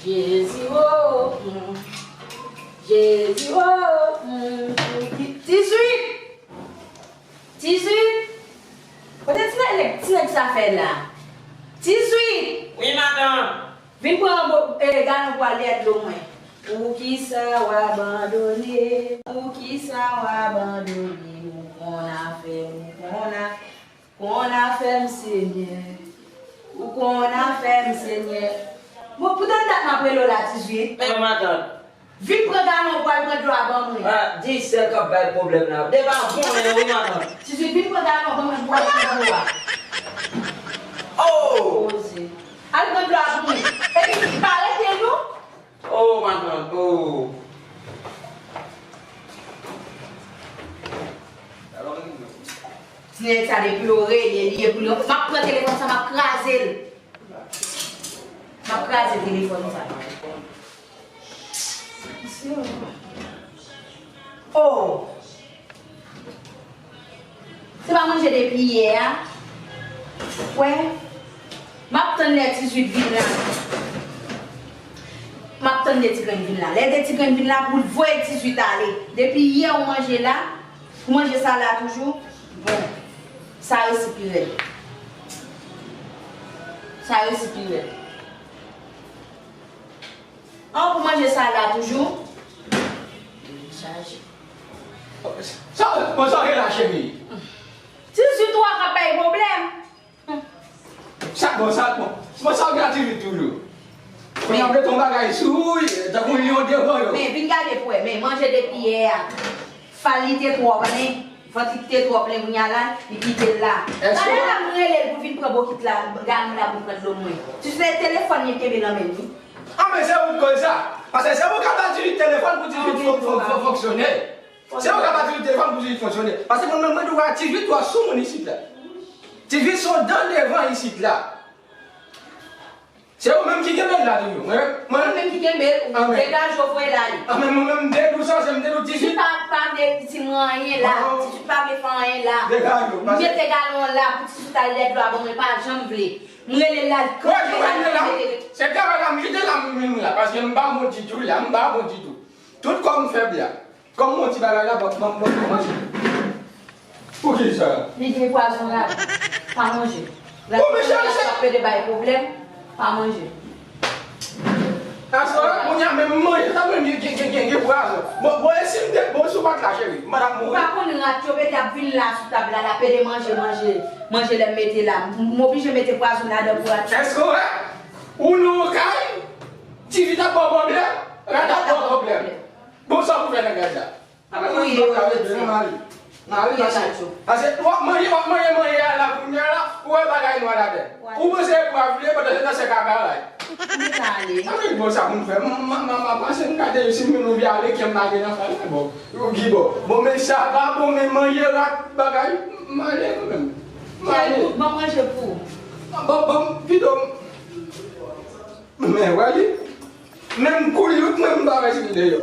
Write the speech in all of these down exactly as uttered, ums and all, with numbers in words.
Jezi, oh, mm. Jezi, oh, mm. Ti Zwit! Ti Zwit! Kote ti nèg, ti nèg sa fè la? Ti Zwit! Wi, madanm. Vin pran bo-, eh, galon pou al dèyè dlo mwen. Poukisa w abandone m? Poukisa w abandone m? Ou konn afè m, ou konn afè m, Senyè. Ou konn afè m, Senyè. Bon, poutan dat m ap rele w la, Ti Zwit. Men, matant. Vin pran galon pou al pran dlo a ban mwen. Ah, Dycel k ap bay pwoblèm la. Devan konnen wi, matant. Ti Zwit, vin pran galon ban mwen pou al pran dlo a. Oh! Poze. Al pran dlo a pou mwen. Epi, pa rete non. Oh, matant, oh. Ti nèg sa depi yo rele li, epi yo, m ap pran telefòn sa, m ap kraze l. M ap kraze telefòn sa. Oh! Se pa manje depi yè a. Wè, m ap tann lè Ti Zwit vin la. M ap tann lè Ti Grenn vin la. Lè Ti Grenn vin la, pou l voye Ti Zwit ale. Depi yè ou manje la, ou manje sa la toujou. Bon, sa resi pi rèd. Sa resi pi rèd. An pou manje sa la toujou. Chaje. Sa, bon, sa w gen la, cheri? Ti Zwit ou a k ap bay pwoblèm. Sa, bon, sa, bon. Bon, sa w gen la, Ti Zwit toujou? Kounye a w mete yon bagay sou ou, tankou yon devan yo. Men, vin gade pou wè, men manje depi yè a. Fal li te twò plen, vant li te twò plen kounye a la, li kite l la. Talè la m rele l pou vin pran bokit la, galon la pou pran dlo mwen. Si se telefòn li kenbe nan men l wi. Ah, men se ou k koz sa. Paske se ou k ap ba Ti Zwit telefòn pou Ti Zwit fon-, fon-, fon-, fonksyone. Se ou k ap ba Ti Zwit telefòn pou Ti Zwit fonksyone. Paske mwen menm mwen di w Ti Zwit twò sou moun isit la. Ti Zwit se yon dan devan isit la. Se ou menm ki kenbe l la toujou. Mwen, mwen. Ou menm ki kenbe l, ou degaje w voye l ale. Ah, men mwen menm m te di w sa, se m te di w Ti Zwit. Ti Zwit pa, pa vle itil mwen anyen la. Ti Zwit pa vle fè anyen la. Degaje w. M mete galon an la pou Ti Zwit al dèyè dlo a ban mwen, pa janm vle. M rele l la, l kanpe la, m rele l. Se travay la, m kite la, m vin la, paske m pa bon ditou la, m pa bon ditou. Tout kò m fèb la. Kòm yon ti bagay la, ban, ban, ban, ban manje. Poukisa? Li gen pwazon ladan. Pa manje. Ladan ap pede bay pwoblèm, pa manje. Astò, kounye a menm manje sa menm gen, gen, gen, gen, gen pwazon. Bon, bon, e si m te, bon, si w pa t la, cheri, m pa t ap mouri. Ou pa konn rat yo pede ap vin la sou tab la, l ap pede manje, manje, manje lè m mete la. M, m oblije mete pwazon ladan pou rat yo. Èske w wè? Ou nan yon kay, Ti Vit ap ba w pwoblèm, rat ap ba w pwoblèm. Bon, sa pou fè nan gaz la. Apre mwen, mwen ka rete nan mari. Nan mari, paske, paske w ap manje, w ap manje, manje a la, kounye a la, ou wè bagay nwa ladan. Ou panse e pwav li ye, pandan se tan se kaka la ye. Ann ale. Ann bon sa pou m fè. M, m, m, m, m, panse m gade si m vin ouvri ale, kè m lage nan fè la, bon. Yo, Gibo. Bon, men sa pa bon, men manje rat bagay, m ale mwen menm. M ale. Bon, manje pou ou. Bon, bon, pito. Men wè li, menm kou li, mwen m pa wè si li deyò.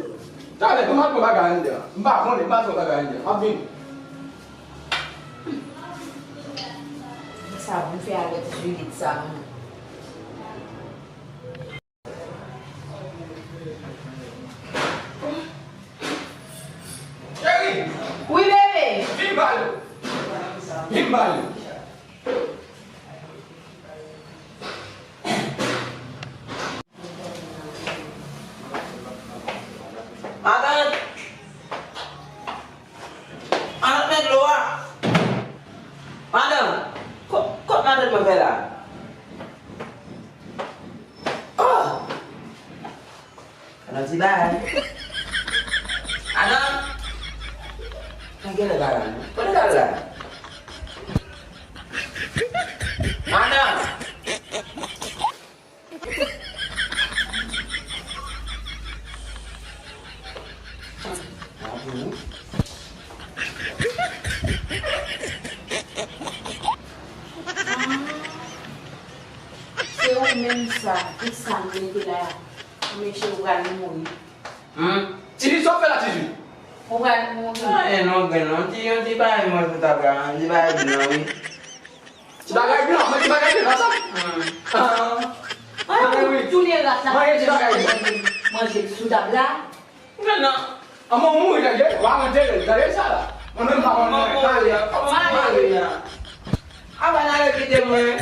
Talè, m al pran bagay anndan. M pa konnen, m al pran bagay anndan. M ap vini. Sa pou fè avèk Juliet sa, non. Cheri! Wi, bebe! Vin pale! Vin pale! Matant! Matant, men dlo a! Matant! Kot, kot matant mwen fè la? Oh! Ala ti bagay. Matant! Nan genlè pa la non. Kote l al la? Matant! Se ou menm sa, tout sa m mete la, ou mesye ou pral mouri. Hmm? Ti Vit, sa w fè la, Ti Vit? Ou pral mouri. Anyen non, grenn non. Ti, yon ti bagay mwen sou tab la, yon ti bagay blan, wi. Ti bagay blan, mwen ti bagay blan, sa? Hmm. Ah. Ah, wi, wi. Tounen rat la. Manje ti bagay. Manje sou tab la. Mwen nan. An mwen mouri tande, w a antere l, tande sa la. Mwen menm pa konn manje, pale, pale. Apa n ale kite mwen.